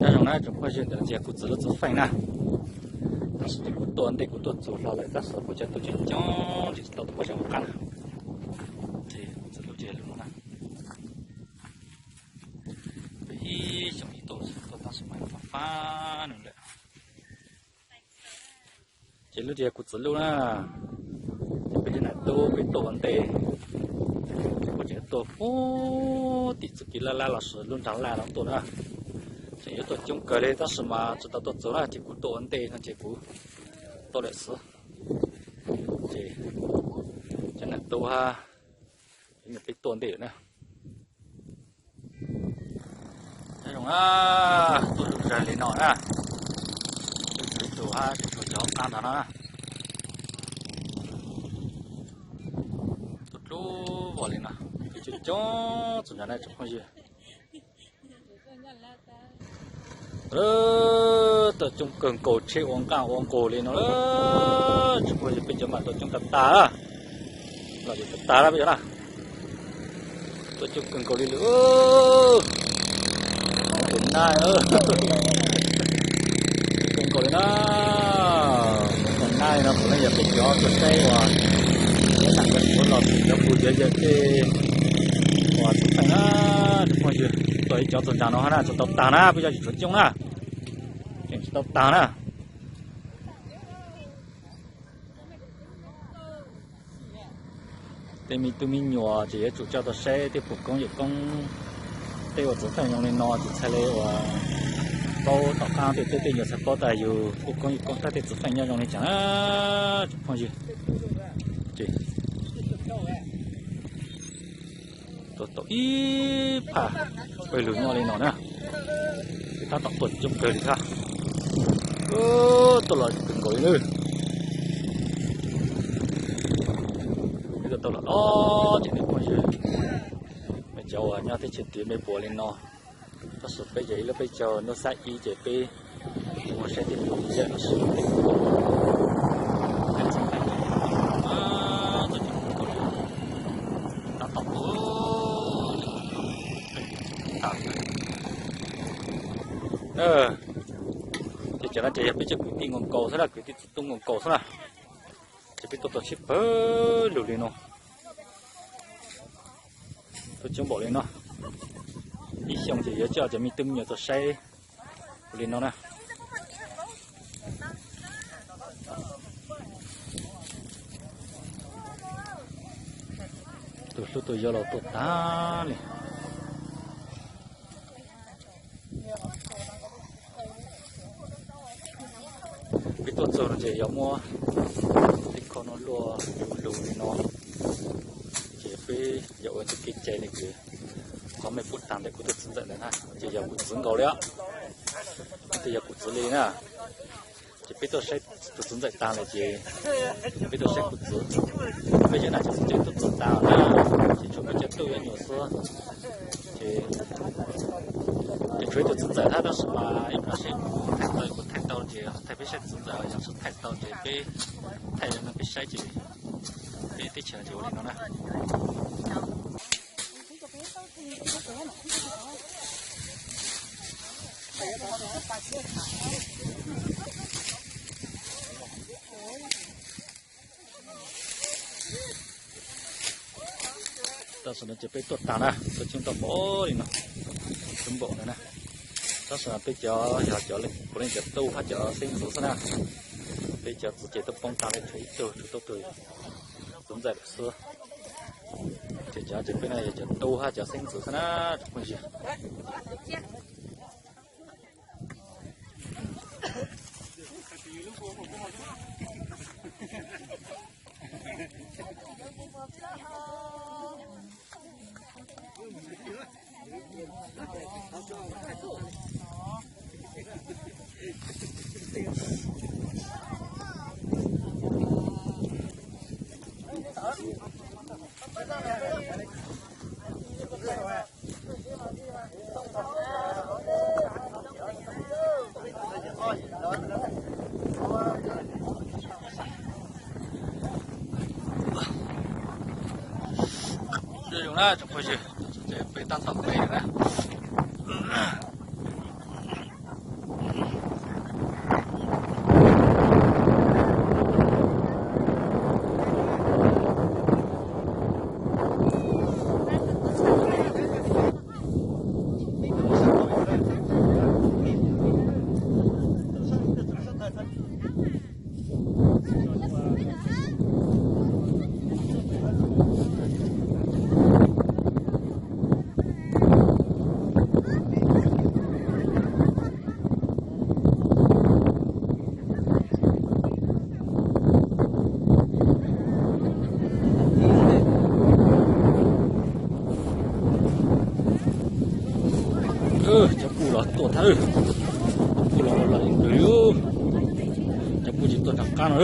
Nyob zoo na tsoom phooj ywg, ntawm no ces kuv txiv lub txiv feem na. Tab sis ces kuv tuaj ntej kuv tuaj txog hlo lawm tab sis kuv cov tub tseem coob ces tsis tau tuaj mus saib qab na. Ces kuv txiv lub ces lub no na. Peb ib xyoos ib tuaj tuaj tab sis mas fab fab nws lawm. Ces lub tias kuv txiv lub na, peb cov nam tub peb tuaj ua ntej, kuv tseem tuaj puag tim txoj kev laj laj los sis lub nrag laj no tuaj na. Tseem yuav tuaj coob kawg li tab sis mas tsis tau tuaj txog na ces kuv tuaj ua ntej no ces kuv tuaj lawm xwb. Ces cov nam tub hab peb peb tuaj ntej lawm na. Nyob zoo na, tuaj lug zag li no na. Peb txiv tub hab tsis tshua cov qab ntag na. Tuaj dlub vos li no, peb coob coob txog nrad na tsoom phooj ywg. Tuaj coob kawg nkaus, tsheb ua nqaj ua nqug li no, tsoom phooj ywg, peb cov mas tuaj coob tag tag, los tsis tag tag na peb cov na. Tuaj coob kawg nkaus li lawm. Tus naj, coob kawg nkaus li na. Tus naj no puav leej yog peb cov tuaj saib uas cov nam cov txiv los cov kuv cov yawm tej uas txiv feem na, tsoom phooj ywg. Tuaj ib cov txog nrad no hab na, tsis tau tag na, peb cov tsis tshua coob na, tseem tsis tau tag na. Tej me tub me nyuam ces yuav tsum coj tuaj saib tej pug koob yawm koob, tej uas txiv feem zoo li no ces txhaj li uas paub tom qab tej tub tej nyuam txhaj paub tas yus pug koob yawm koob thiab tej txiv feem nyob zoo li cas na tsoom phooj ywg. Ces tuaj tau ib phaj pawg lug nyob li no na, ces tab tom tuaj coob kawg li thiab. Tuaj los kawg nkaus li na. Peb tuaj tau los los ces nej phooj ywg, mej cov uas nyob teb chaws tid mej puas li no. Tab sis peb yog ib lub peb caug hnub xab ib ces peb mus saib tej pug yawm los sis tej pug koob, tej txiv feem, tab tom tuaj tag. Ces cov no ces yog peb cov kwv tij nkaus nkaus xwb na, kwv tij txiv tub nkaus nkaus xwb na. Ces peb tuaj tau tsheb pawg lug li no, tuaj coob npaum li no. Ib xyoos ces yuav coj cov me tub me nyuam tuaj saib li no na. Tus hlub tus yau los tuaj tag li. Peb tuaj txog no ces yuav muab tej khoom no luaj lug li no, ces peb yuav ua ntej kev cai li ces qhov mej pum tag ntawm kuv tus txiv ntxawm ntawd na ces yog kuv txiv nkaus li os. Tej yog kuv txiv li na. Ces peb tuaj saib tus txiv ntxawm tag lawm ces peb tuaj saib kuv txiv. Peb cov nam cov txiv ces tuaj txog tag na, ces tshuav peb cov tub cov nyuam xwb. Ces, ces tshuav ib tug txiv ntxawm thiab tab sis mas ib pliag seb kuv thaij tau, kuv thaij tau ces thaij peb saib txiv ntxawm, yog tsis thaij tau ces peb thaij li no peb saib ces peb teb chaws no ces ua li no na. Tam sim no ces peb tuaj tag na, tuaj coob tau npaum li no, coob npaum no na. Tab sis peb cov yog cov puav leej cov tub hab cov xeeb ntxwv xwb na. Peb cov txiv ces tuaj poob tag li, tshuav ib tug, tshuav tau tus txiv ntxawm lawm xwb. Ces cov ces peb no yog cov tub hab cov xeeb ntxwv xwb na tsoom phooj ywg. Zoo na tsoom phooj ywg, ces peb tab tom peb na. Kuj los los los yeej kawg li, cov phooj ywg tuaj nram qab no.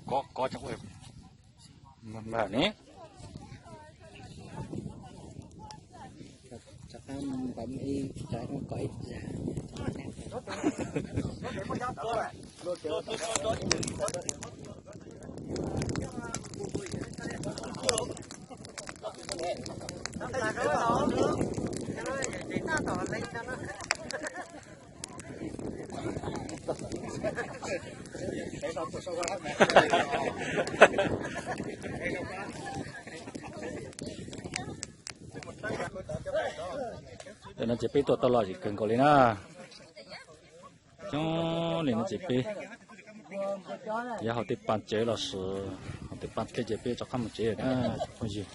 Kov kov cov ua ne. Tam no ces peb tuaj tau lom zem kawg nkaus li na. Coob li no ces peb yav hauv tej pas tsev los sis hauv tej pas tsev ces peb rov qab mus tsev na cov phooj ywg.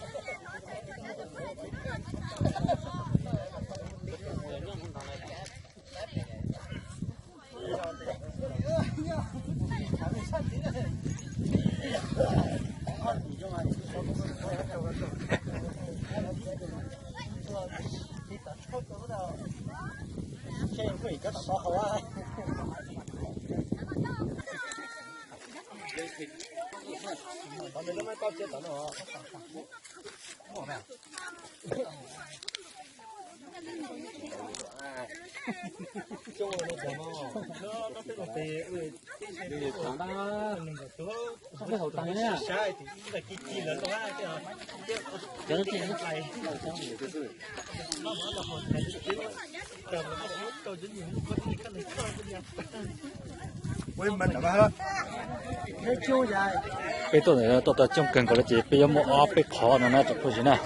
Peb tuaj ntawm no tuaj tau coob kawg nkaus li ces peb yuav muaj ob peb qhov no na tsoom phooj ywg na.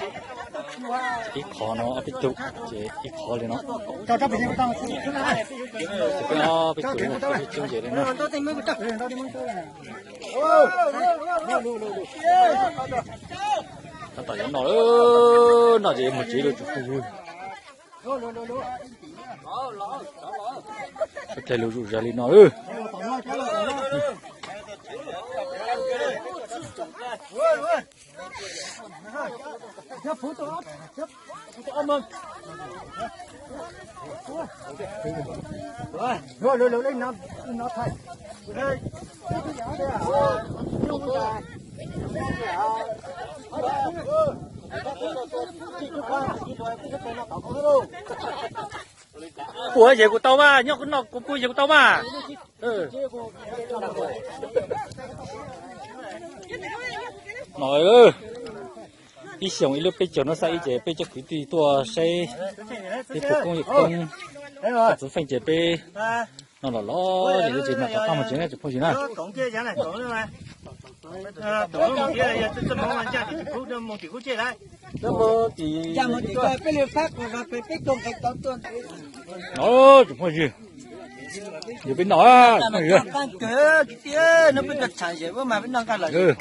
Ib qhov no ob peb tug ces ib qhov li no. Peb ob peb tug peb coob ces li no. Tab tom yuav noj, noj ces mus tsev lawm tsoom phooj ywg. Peb caij lus zuj zus li no. Kuv yeg kuv tau mas, nyob kuv noj kuv pw yeg kuv tau mas. No, ib xyoos ib lub peb caug no xab ib ces peb cov kwv tij tuaj saib peb puas koob yawm koob, txwv feej ces peb no los los ces lub tsis no rov qab mus tsev na tsoom phooj ywg na. No tsoom phooj ywg, yog peb noj, tsoom phooj ywg,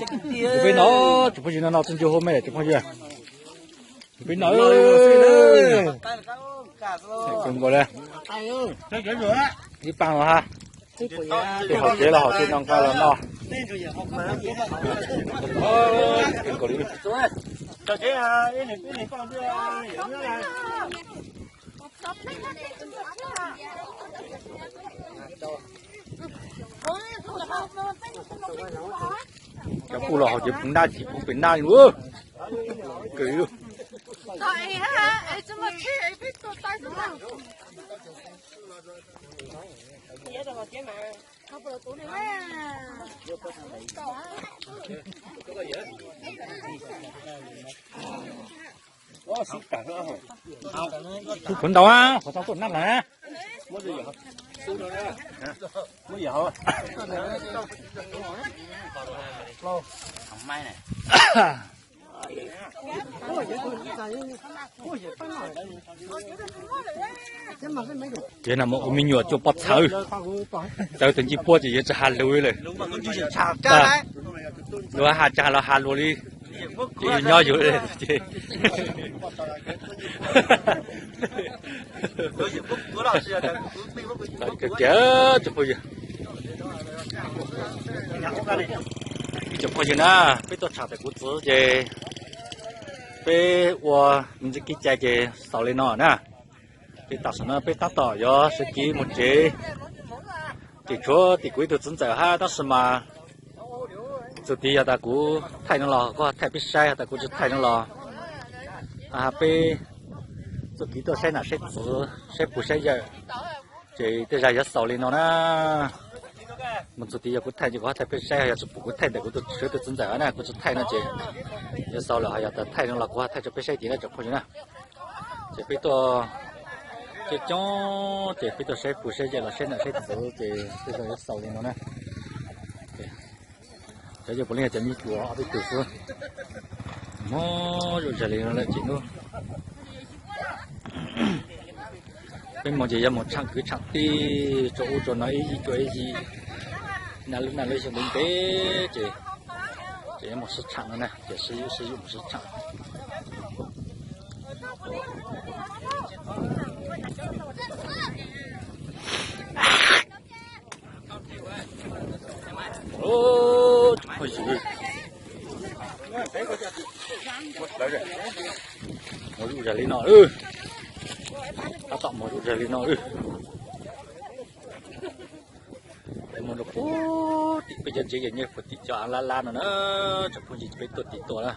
yog peb noj, tsoom phooj ywg, no no txuj ncu hauv me tsoom phooj ywg, yog peb noj. Kawg nkaus li. Ib paam los ha, tej haus tsev los haus, tej noj nqaij los noj. Kawg nkaus li. Cov kuj los haus ces phoov nab tsis phoov pem nab li. Kawg li. Kuv ntau, qhov tau tuaj nab lawm. Ces no mus ua me nyuam cuaj pob txhawv, txawv tus ncej puab ces yuav tsis has lus lawm. Luag has tsis has los has luag li, ces yus nyob yus li ces. Kiag tsoom phooj ywg, tsoom phooj ywg na, peb tuaj tsham tais kuv txiv ces peb ua me ntsis kev cai ces xaus li no na. Ces tam sim no peb tab tom yuav sawv kev mus tsev. Ces tshuav tim kuv ib tug txiv ntxawm hab, tab sis mas txuas tiv yog tas kuv thaij no los kuv ho thaij peb saib, has tas kuv tsis thaij no los peb txuj kev tuaj saib nam saib txiv, saib puj saib yawm. Ces tej zag yuav xaus li no na. Mus txuas tiv yog kuv thaij ces kuv ho thaij peb saib, yog tsis pum kuv thaij ntawm kuv tus, tus txiv ntxawm na, kuv tsis thaij no ces yuav xaus lawm, ho yog tas thaij no los kuv ho thaij rau peb saib tiv na tsoom phooj ywg na. Ces peb tuaj coob coob ces peb tuaj saib puj saib yawm los saib nam saib txiv ces tej zag yuav xaus li no na. Cov yog puav leej yog cov me nyuam ob peb tug xwb. Mob zuj zag li no lawm ces hnub peb mus ces yuav mus tsham kwv tsham tij, tso ub tso no ib yig tso ib yig, naj lub naj lub xyoo ntev ntev ces, ces yuav mus sib tsham no na, ces sib yub sib yub mus sib tsham. Mus zuj zag li no, tab tom mus zuj zag li no. Peb mus rau puag tim peb cov tsev ces nyob puag tim cov av lab lab no na, tsoom phooj ywg, peb tuaj tim tuaj na.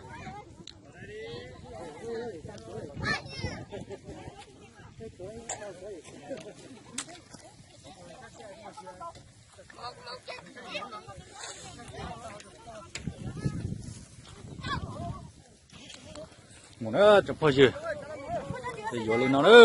Mus na tsoom phooj ywg, yuav li no na.